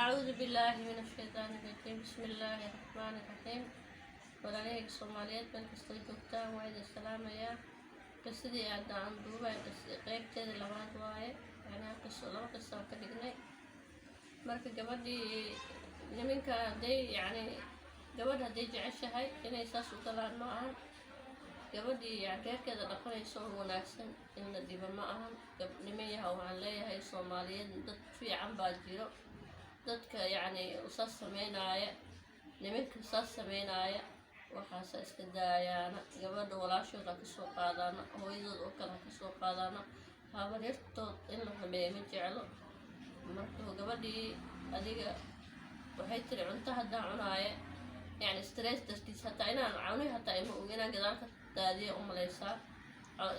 أعوذ بالله من الشيطان الرجيم، بسم الله الرحمن الرحيم. Walaalahayga Soomaaliyeed meel kastoo joogtaan, waa idin salaamayaa. Qisadii aada aan duubay qeybteeda labaad waaye. Macnaha qiso laba qiso aan ka dhignay. Marka gabadhii niminka hadday, yacni, gabadh hadday jeceshahay inay saas u galaan ma ahan. Gabadhii yani reerkeeda dhaqanayso oo wanaagsan in la dhibo ma ahan. Niman yaha, waxaan leeyahay Soomaaliyeed, dad fiican baa jiro. Dadka yacni saas sameynaaya, nimanka saas sameynaaya, waxaasa iska daayaana. Gabadha walaashooda ha kasoo qaadaana, hooyadood oo kale ha kasoo qaadaana, habaryartood in la xumeeyo ma jeclo. Marka gabadhii adiga waxay tiri, cunto haddaan cunaaya, yani stress dartiis, hataa inaan cunay hataa ima og, inaan gadaal ka daadiya umaleysaa.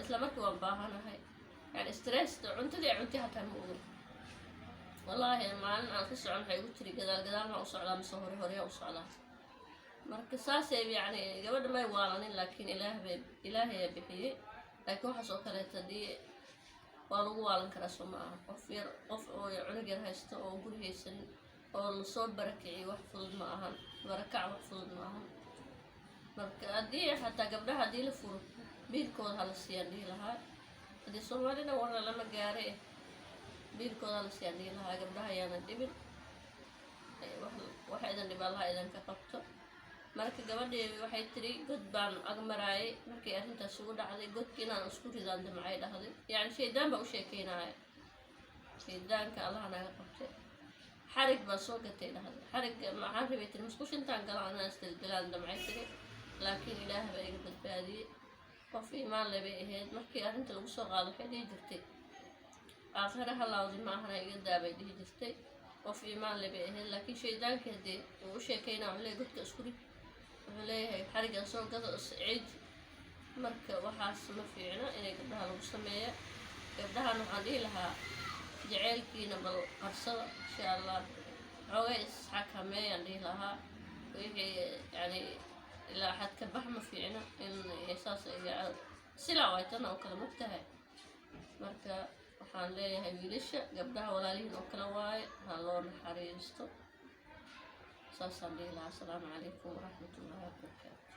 Isla markii waan baahanahay, yani stress cuntadii cuntay hataa ma ogin. Wallaahi, maalin aan ka socon waxay igu tiri, gadaal gadaal maa u socdaa mise hore horeya u socdaa? Marka saasay, yacni, gabadha may waalanin, laakiin Ilaah bay Ilaahayaa bixiyey. Laakiin waxaas oo kaleeta hadii waa lagu waalan karaa, soo ma aha? Qof yar, qof oo cunug yar haysto oo guri haysanin oo lasoo barakiciyay, wax fudud ma ahan. Barakac wax fudud ma ahan. Marka haddii xataa gabdhaha haddii la furo, biilkooda hala siiyaan dhihi lahaa. Haddii Soomaalina warna lama gaare, biilkooda hala siiyaan dhihi lahaa. Gabdhaha ayaana dhibin. Waxa idin dhib, Allaha idinka qabto. Marka gabadhii waxay tiri, god baan ag maraayay markay arrintaas ugu dhacday. Godki inaan isku ridaan damcay, dhahday. Yacni shaydaan baa u sheekeynaya. Shaydaanka Allaha naga qabtay. Xarig baan soo gatay, dhahday. Xarig maxaan rabay, tiri, musqusha intaan galo anaan isdeldelaan damcay, tiri, laakiin Ilaah baa iga badbaadiyey. Qof iimaan le bay ahayd. Markii arrinta lagu soo qaado waxay dhihi jirtay, aakhire halawdi ma ahana, iga daabay dhihi jirtay. Qof iimaan le bay ahayd, laakiin shaydaankii haddii uu u sheekeynaa, wuxuu leeyahay godka isku rid, wuxuu leeyahay xarigan soo gado, isciij. Marka waxaas ma fiicna inay gabdhaha lagu sameeya. Gabdhahan waxaan dhihi lahaa, jaceylkiina bal qarsada, insha Allah. Xoogay isxakameeyaan dhihi lahaa. Wixii yani ilaa xadka bax ma fiicna in saas silaa way tan oo kale mogtahay. Marka waxaan leeyahay wiilasha, gabdhaha walaalihiin oo kale waaye, ha loo naxariisto. Saasaan dhihi lahaa. Asalaamu calaykum waraxmatullahi wabarakaatu.